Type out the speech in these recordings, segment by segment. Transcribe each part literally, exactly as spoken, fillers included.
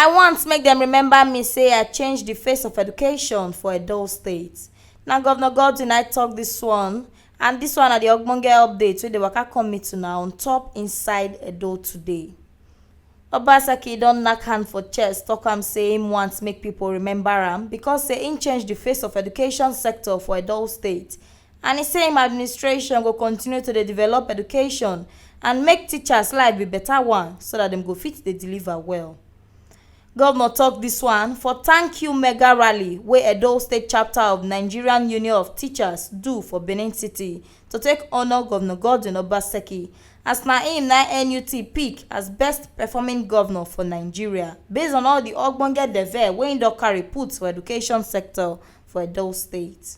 I want make dem remember me say I change the face of education for Edo State. Na Governor Godwin I talk this one, and this one na the ogbonge update wey dey waka come meet una on top inside Edo today. Obaseki don knack hand for chest, talk am say him want make people remember am because say him change the face of education sector for Edo State, and he say him administration go continue to dey develop education and make teachers life be better one so that dem go fit dey deliver well. Governor talk this one for Thank You Mega Rally wey Edo State Chapter of Nigerian Union of Teachers do for Benin City to take honour Governor Godwin Obaseki, as na him na N U T pick as best performing governor for Nigeria based on all the ogbonge deve wey him don carry put for education sector for Edo State.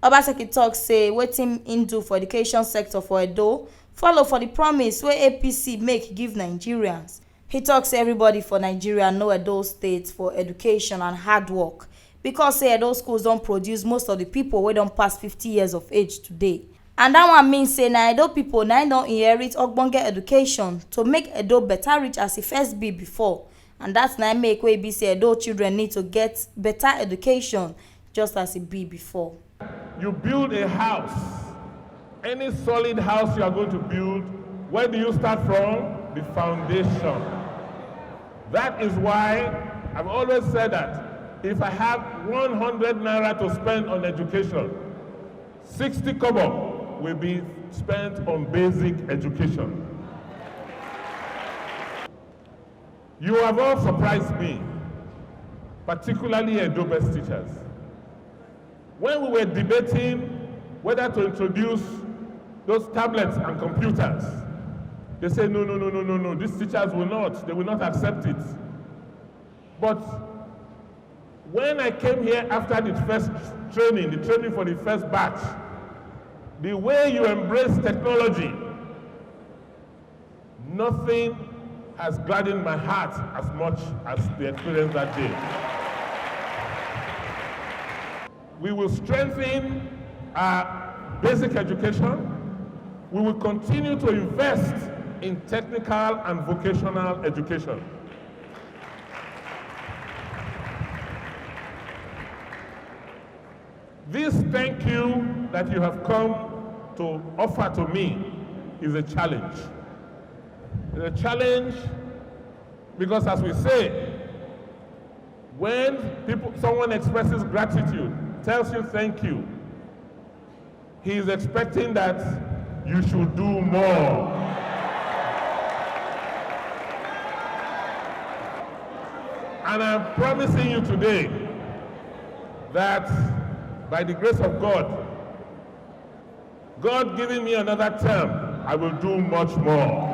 Obaseki talk say wetin im do for education sector for Edo follow for the promise wey A P C make give Nigerians. He talk say everybody for Nigeria know Edo State for education and hard work because say Edo schools don produce most of the people wey don pass fifty years of age today. And that one mean say na Edo people na im don inherit ogbonge education to make Edo better reach as e first be before. And that na im make wey e be say Edo children need to get better education just as e be before. You build a house, any solid house you are going to build, where do you start from? The foundation. That is why I've always said that if I have one hundred naira to spend on education, sixty kobo will be spent on basic education. You have all surprised me, particularly Edo Best teachers. When we were debating whether to introduce those tablets and computers, they say, "No, no, no, no, no, no, these teachers will not, they will not accept it." But when I came here after the first training, the training for the first batch, the way you embrace technology, nothing has gladdened my heart as much as the experience that day. We will strengthen our basic education. We will continue to invest in technical and vocational education. This thank you that you have come to offer to me is a challenge. It's a challenge because, as we say, when people, someone expresses gratitude, tells you thank you, he is expecting that you should do more. And I'm promising you today that by the grace of God, God giving me another term, I will do much more.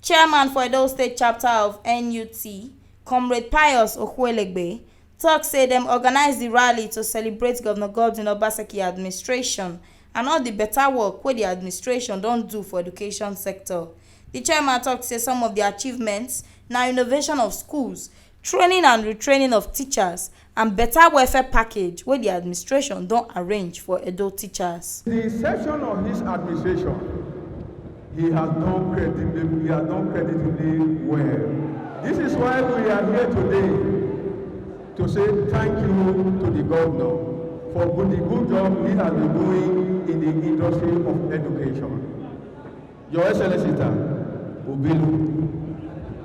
Chairman for Edo State Chapter of N U T, Comrade Pius Ohuelegbe, talk say dem organize the rally to celebrate Governor Godwin Obaseki administration and all the better work wey the administration don do for education sector. The chairman talk say some of the achievements na innovation of schools, training and retraining of teachers, and better welfare package wey the administration don arrange for Edo teachers. The section of his administration, he has done credibly, he has done creditably well. This is why we are here today to say thank you to the governor for good, the good job he has been doing in the industry of education. Your Excellency, sir, Obilu,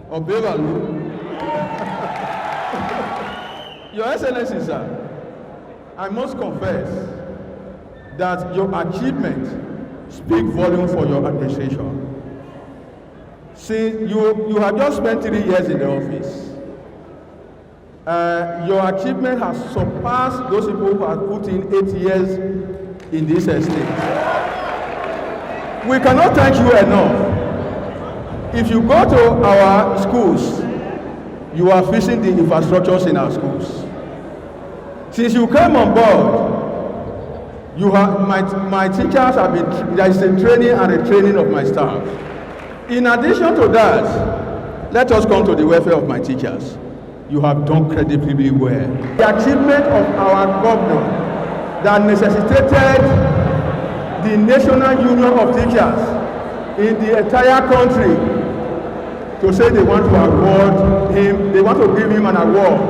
Obivalu. Your Excellency, sir, I must confess that your achievements speak volume for your administration. See, you, you have just spent three years in the office. Uh, your achievement has surpassed those people who have put in eight years in this estate. We cannot thank you enough. If you go to our schools, you are fixing the infrastructures in our schools. Since you came on board, You have my my teachers have been there is a training and a training of my staff. In addition to that, let us come to the welfare of my teachers. You have done credibly well. The achievement of our governor that necessitated the National Union of Teachers in the entire country to say they want to award him, they want to give him an award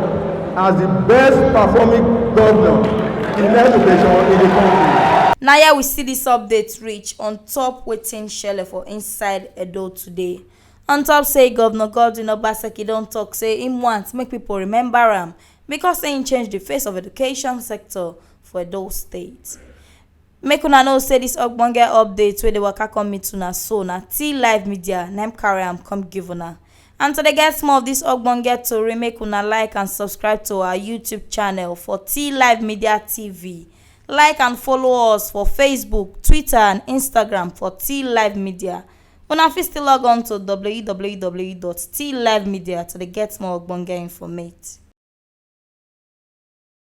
as the best performing governor in education in the country. Na here we see this update reach on top wetin shele for inside Edo today. On top say Governor Godwin Obaseki don talk say im want make people remember am because say im change the face of education sector for Edo State. Make una know say this ogbonge update wey dey waka come meet una so na T Live Media na im carry am come give una. And to dey get more of this ogbonge tori, make una like and subscribe to our YouTube channel for T Live Media T V. Like and follow us for Facebook, Twitter and Instagram for T Live Media. Una fit still log on to w w w dot t live media to dey get more ogbonge informate.